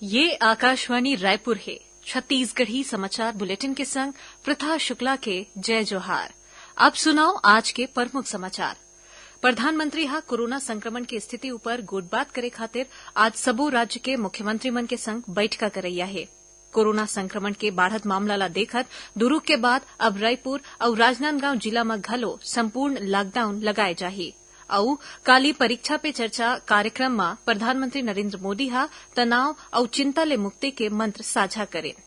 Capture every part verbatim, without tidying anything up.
ये आकाशवाणी रायपुर हे। छत्तीसगढ़ी समाचार बुलेटिन के संग प्रथा शुक्ला के जय जोहार। अब सुनव आज के प्रमुख समाचार। प्रधानमंत्री ह कोरोना संक्रमण के स्थिति ऊपर गोठबात करे खातिर आज सबो राज्य के मुख्यमंत्री मन के संग बइठका करइया हे। कोरोना संक्रमण के बाढ़त मामला ला देखत दुरूग के बाद अब रायपुर अउ राजनांदगांव जिला म घलो संपूर्ण लॉकडाउन लगाए जाही। अउ काली परीक्षा पे चर्चा कार्यक्रम म प्रधानमंत्री नरेंद्र मोदी ह तनाव अउ चिंता ले मुक्ति के मंत्र साझा करेन।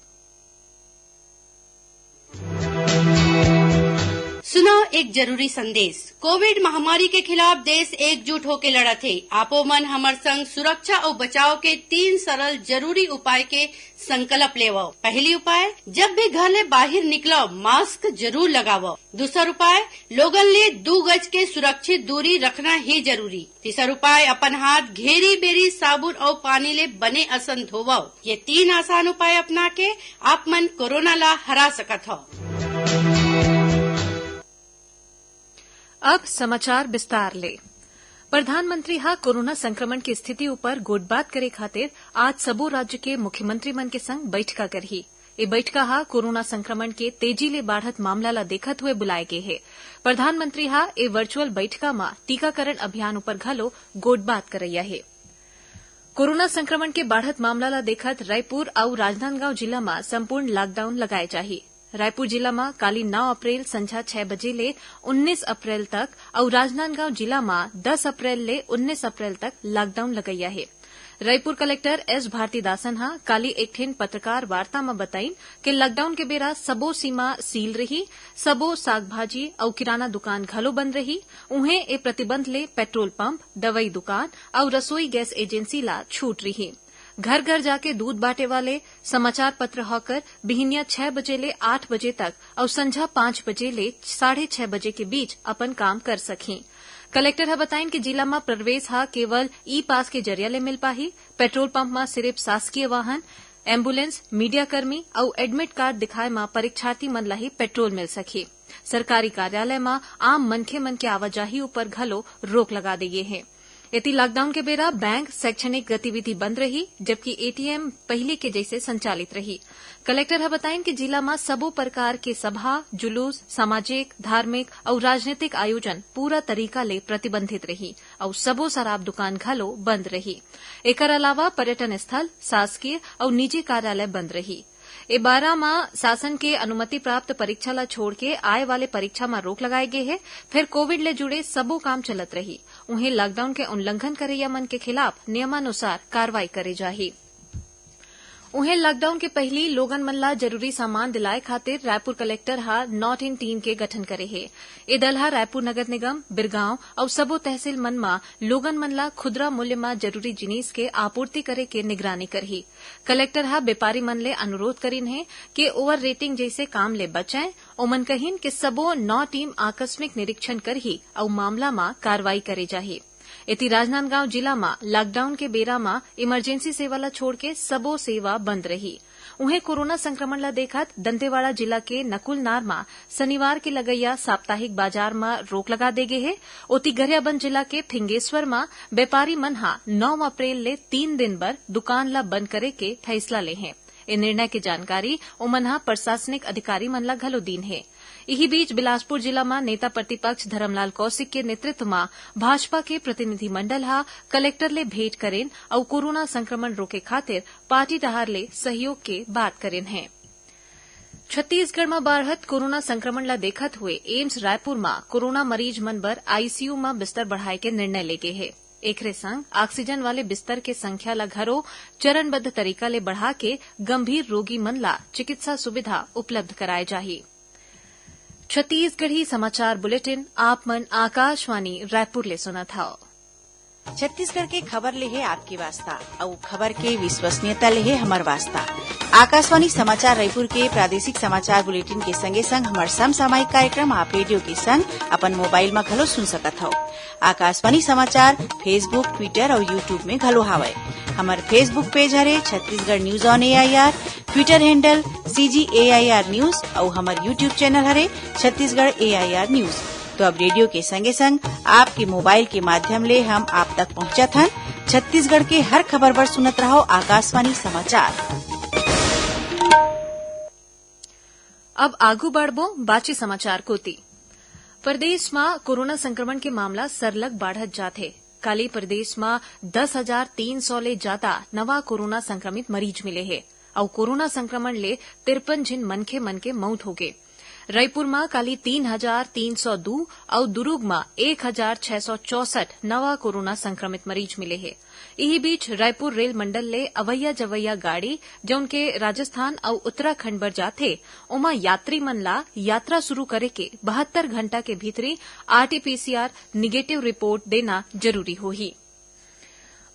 सुनव एक जरूरी संदेश। कोविड महामारी के खिलाफ देश एकजुट होके लड़त हे। आपो मन हमर संग सुरक्षा अउ बचाव के तीन सरल जरूरी उपाय के संकल्प लेवव। पहली उपाय, जब भी घर ले बाहिर निकलव, मास्क जरूर लगावव। दूसर उपाय, लोगन ले दू गज के सुरक्षित दूरी रखना ही जरूरी। तीसर उपाय, अपन हाथ घेरी बेरी साबुन अउ पानी ले बने असन धोवव। ये तीन आसान उपाय अपना के आप मन कोरोना ला हरा सकत हव। अब समाचार विस्तार ले। प्रधानमंत्री ह कोरोना संक्रमण के स्थिति ऊपर गोठबात करे खातिर आज सबो राज्य के मुख्यमंत्री मन के संग बइठका करही। ए बइठका ह कोरोना संक्रमण के तेजी ले बाढ़त मामला ला देखत हुए बुलाए गे हे। प्रधानमंत्री ह ए वर्चुअल बइठका म टीकाकरण अभियान ऊपर घलो गोठबात करइया हे। कोरोना संक्रमण के बाढ़त मामला ला देखत रायपुर अउ राजनांदगांव जिला म संपूर्ण लॉकडाउन लगाए जाही। रायपुर जिला म काली नौ अप्रैल संझा छह बजे ले उन्नीस अप्रैल तक अउ राजनांदगांव जिला म दस अप्रैल ले उन्नीस अप्रैल तक लॉकडाउन लगइया हे। रायपुर कलेक्टर एस भारतीदासन ह काली एक ठिन पत्रकार वार्ता म बताइन के लॉकडाउन के बेरा सबो सीमा सील रही, सबो साग भाजी अउ किराना दुकान घलो बंद रही। उहें, ए प्रतिबंध ले पेट्रोल पंप, दवई दुकान अउ रसोई गैस एजेंसी ला छूट रही। घर घर जाके दूध बांटे वाले, समाचार पत्र हॉकर बिहिनिया छह बजे ले आठ बजे तक अउ संझा पांच बजे ले साढ़े छह बजे के बीच अपन काम कर सकही। कलेक्टर ह बताइन कि जिला म प्रवेश ह केवल ई पास के जरिया ले मिल पाही। पेट्रोल पंप म सिरिफ शासकीय वाहन, एम्बुलेंस, मीडिया कर्मी अउ एडमिट कार्ड दिखाए म परीक्षार्थी मन ला ही पेट्रोल मिल सकही। सरकारी कार्यालय म आम मनखे मन के आवाजाही ऊपर घलो रोक लगा दे गे हे। एती लॉकडाउन के बेरा बैंक, शैक्षणिक गतिविधि बंद रही, जबकि एटीएम पहिली के जइसे संचालित रही। कलेक्टर ह बताइन कि जिला म सबो प्रकार के सभा, जुलूस, सामाजिक, धार्मिक अउ राजनीतिक आयोजन पूरा तरीका ले प्रतिबंधित रही अउ सबो शराब दुकान घलो बंद रही। एकर अलावा पर्यटन स्थल, शासकीय अउ निजी कार्यालय बंद रही। ए बारा म शासन के अनुमति प्राप्त परीक्षा ला छोड़ के आए वाले परीक्षा म रोक लगाए गे हे, फेर कोविड ले जुड़े सबो काम चलत रही। उहें, लॉकडाउन के उल्लंघन करइया मन के खिलाफ नियमानुसार कार्रवाई करे जाही। उहें, लॉकडाउन के पहिली लोगन मन ला जरूरी सामान दिलाए खातिर रायपुर कलेक्टर ह नॉट इन टीम के गठन करे हे। ए दल ह रायपुर नगर निगम, बिरगांव अउ सबो तहसील मन म लोगन मन ला खुदरा मूल्य म जरूरी जिनिस के आपूर्ति करे के निगरानी करही। कलेक्टर ह बेपारी मन ले अनुरोध करिन हे कि ओवर रेटिंग जइसे काम ले बचंय। ओमन कहिन कि सबो नौ टीम आकस्मिक निरीक्षण करही अउ मामला म कार्रवाई करे जाही। एती राजनांदगांव जिला म लॉकडाउन के बेरा म इमरजेंसी सेवा ल छोड़ के सबो सेवा बंद रही। उहें, कोरोना संक्रमण ल देखत दंतेवाड़ा जिला के नकुलनार म शनिवार के लगइया साप्ताहिक बाजार म रोक लगा दे गे हे। ओती गरियाबंद जिला के फिंगेश्वर म बेपारी मन ह नौ अप्रैल ले तीन दिन बर दुकान ल बंद करे के फैसला ले हे। ए निर्णय के जानकारी ओमन ह प्रशासनिक अधिकारी मन ल घलो दीन हे। इही बीच, बिलासपुर जिला म नेता प्रतिपक्ष धरमलाल कौशिक के नेतृत्व म भाजपा के प्रतिनिधिमंडल ह कलेक्टर ले भेंट करेन अउ कोरोना संक्रमण रोके खातिर पार्टी डहार ले सहयोग के बात करेन हे। छत्तीसगढ़ म बाढ़त कोरोना संक्रमण ल देखत हुए एम्स रायपुर म कोरोना मरीज मन बर आईसीयू म बिस्तर बढ़ाए के निर्णय ले गे हे। एकरे संग ऑक्सीजन वाले बिस्तर के संख्या ल घरो चरणबद्ध तरीका ले बढ़ा के गंभीर रोगी मन ला चिकित्सा सुविधा उपलब्ध कराए जाही। छत्तीसगढ़ी समाचार बुलेटिन आप मन आकाशवाणी रायपुर ले सुनत हव। छत्तीसगढ़ के खबर ले हे आपके वास्ता, अउ खबर के विश्वसनीयता ले हे हमर वास्ता। आकाशवाणी समाचार रायपुर के प्रादेशिक समाचार बुलेटिन के संगे संग हमर समसामयिक कार्यक्रम आप रेडियो के संग अपन मोबाइल म घलो सुन सकत हव। आकाशवाणी समाचार Facebook, Twitter अउ YouTube में घलो हावय। हमर Facebook पेज हरे Chhattisgarh news on AIR, Twitter handle CG AIR news अउ हमर YouTube चैनल हरे छत्तीसगढ़ एआईआर न्यूज। तो अब रेडियो के संगे संग आपके मोबाइल के माध्यम ले हम आप तक पहुंचत हन। छत्तीसगढ़ के हर खबर बर सुनत रहव आकाशवाणी समाचार। अब आगू बढ़बो बाची समाचार कोति। प्रदेश म कोरोना संक्रमण के मामला सरलग बाढ़त जात हे। काली प्रदेश म दस हजार तीन सौ ले जादा नवा कोरोना संक्रमित मरीज मिले हे, अउ कोरोना संक्रमण ले तिरपन झिन मनखे मन के मउत होगे। रईपुर म काली तीन हजार तीन सौ दू अउ दुरूग म एक हजार छह सौ चौसठ नवा कोरोना संक्रमित मरीज मिले हे। इही बीच, रायपुर रेल मंडल ले अवइया जवइया गाड़ी, जउन के राजस्थान अउ उत्तराखंड बर जाथे, ओमा यात्री मन ला यात्रा शुरू करे के बहत्तर घंटा के भीतरी आरटीपीसीआर निगेटिव रिपोर्ट देना जरूरी होही।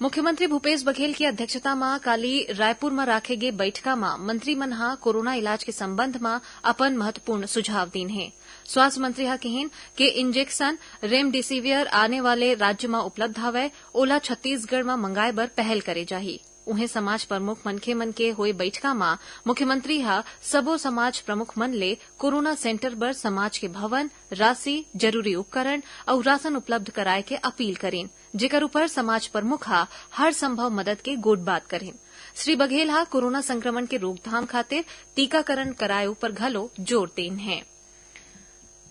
मुख्यमंत्री भूपेश बघेल के अध्यक्षता म काली रायपुर म राखे गे बइठका म मंत्री मन ह कोरोना इलाज के संबंध म अपन महत्वपूर्ण सुझाव दीन हे। स्वास्थ्य मंत्री ह किहिन के इंजेक्शन रेमडेसिवियर आने वाले राज्य म उपलब्ध हवय, ओला छत्तीसगढ़ म मंगाए बर पहल करे जाही। उहें, समाज प्रमुख मनखे मन के होए बइठका म मुख्यमंत्री ह सबो समाज प्रमुख मन ले कोरोना सेंटर बर समाज के भवन, राशि, जरूरी उपकरण अउ राशन उपलब्ध कराए के अपील करीन, जेकर ऊपर समाज प्रमुख ह हर संभव मदद के गोठबात करीन। श्री बघेल ह कोरोना संक्रमण के रोकथाम खातिर टीकाकरण कराए ऊपर घलो जोर दीन हे।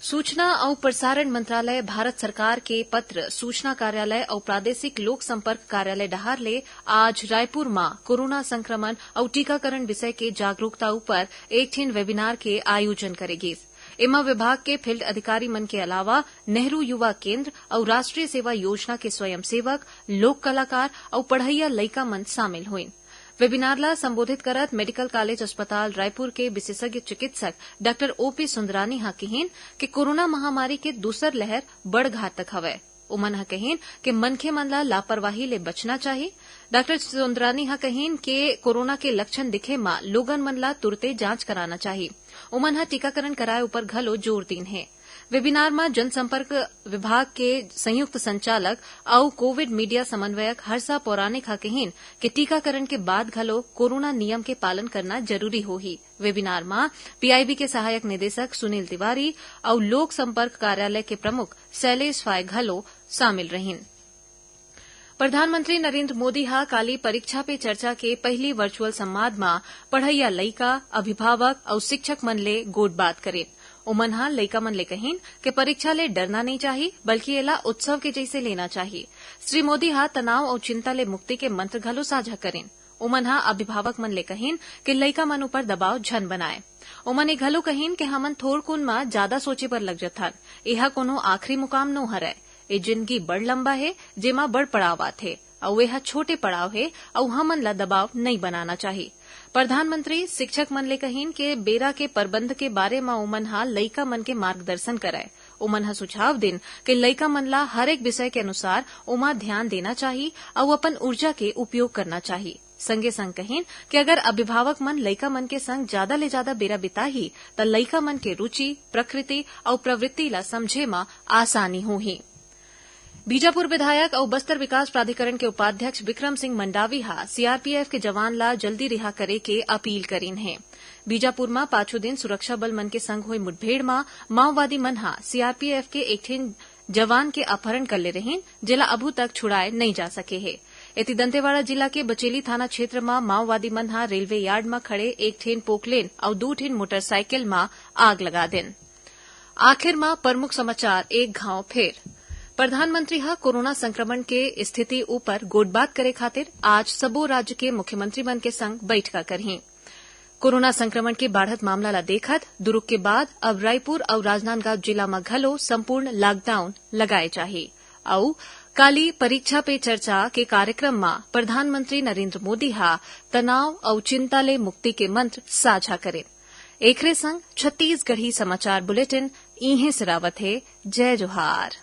सूचना अउ प्रसारण मंत्रालय, भारत सरकार के पत्र सूचना कार्यालय अउ प्रादेशिक लोक संपर्क कार्यालय डहार ले आज रायपुर म कोरोना संक्रमण अउ टीकाकरण विषय के जागरूकता ऊपर एक ठिन वेबिनार के आयोजन करे गिस। एमा विभाग के फील्ड अधिकारी मन के अलावा नेहरू युवा केंद्र अउ राष्ट्रीय सेवा योजना के स्वयंसेवक, लोक कलाकार अउ पढ़इया लइका मन शामिल होइन। वेबिनार ला संबोधित करत मेडिकल कॉलेज अस्पताल रायपुर के विशेषज्ञ चिकित्सक डॉक्टर ओपी सुंदरानी ह किहिन कि कोरोना महामारी के दूसर लहर बड़ घातक हवय। उमन ह कहिन कि मनखे मन ला लापरवाही ले बचना चाही। डॉक्टर सुंदरानी ह कहिन कि कोरोना के लक्षण दिखे म लोगन मन ला तुरते जांच कराना चाही। उमन ह टीकाकरण कराए ऊपर घलो जोर दीन हे। वेबिनार म जनसंपर्क विभाग के संयुक्त संचालक अउ कोविड मीडिया समन्वयक हर्षा पौराणिक ह कहिन कि टीकाकरण के बाद घलो कोरोना नियम के पालन करना जरूरी होही। वेबिनार म पीआईबी के सहायक निदेशक सुनील तिवारी अउ लोक संपर्क कार्यालय के प्रमुख शैलेश फाय घलो शामिल रहिन। प्रधानमंत्री नरेंद्र मोदी ह काली परीक्षा पे चर्चा के पहिली वर्चुअल संवाद म पढ़इया लइका, अभिभावक अउ शिक्षक मन ले गोठबात करिन। ओमन ह लइका मन ले कहिन कि परीक्षा ले डरना नइ चाही, बल्कि एला उत्सव के जइसे लेना चाही। श्री मोदी ह तनाव अउ चिंता ले मुक्ति के मंत्र घलो साझा करिन। ओमन ह अभिभावक मन ले कहिन कि लइका मन ऊपर दबाव झन बनाए। ओमन ए घलो कहिन कि हमन थोरकुन म जादा सोचे बर लग जथन। एहा कोनो आखिरी मुकाम नो हरय। ए जिनगी बड़ लंबा हे, जेमा बड़ पड़ाव आथे, अउ एहा छोटे पड़ाव हे, अउ हमन ला दबाव नइ बनाना चाही। प्रधानमंत्री शिक्षक मन ले कहिन के बेरा के प्रबंध के बारे म ओमन ह लइका मन के मार्गदर्शन करय। ओमन ह सुझाव दिन के लइका मन ला हर एक विषय के अनुसार ओमा ध्यान देना चाही अउ अपन ऊर्जा के उपयोग करना चाही। संगे संग कहिन कि अगर अभिभावक मन लइका मन के संग जादा ले जादा बेरा बिताही, त लइका मन के रुचि, प्रकृति अउ प्रवृत्ति ला समझे म आसानी होही। बीजापुर विधायक अउ बस्तर विकास प्राधिकरण के उपाध्यक्ष विक्रम सिंह मंडावी ह सीआरपीएफ के जवान ला जल्दी रिहा करे के अपील करीन हे। बीजापुर म पाछू दिन सुरक्षा बल मन के संग होए मुठभेड़ म माओवादी मन ह सीआरपीएफ के एक ठिन जवान के अपहरण कर ले रहिन, जेला अभू तक छुड़ाए नइ जा सके हे। एती दंतेवाड़ा जिला के बचेली थाना क्षेत्र म माओवादी मन ह रेलवे यार्ड म खड़े एक ठिन पोकलेन अउ दू ठिन मोटरसाइकिल म आग लगा देन। आखिर म प्रमुख समाचार एक घांव फेर। प्रधानमंत्री ह कोरोना संक्रमण के स्थिति ऊपर गोठबात करे खातिर आज सबो राज्य के मुख्यमंत्री मन के संग बइठका करही। कोरोना संक्रमण के बाढ़त मामला ला देखत दुरूग के बाद अब रायपुर अउ राजनांदगांव जिला म घलो संपूर्ण लॉकडाउन लगाए जाही। अउ काली परीक्षा पे चर्चा के कार्यक्रम म प्रधानमंत्री नरेंद्र मोदी ह तनाव अउ चिंता ले मुक्ति के मंत्र साझा करिन। एखरे संग छत्तीसगढ़ी समाचार बुलेटिन इहें सिरावत हे। जय जोहार।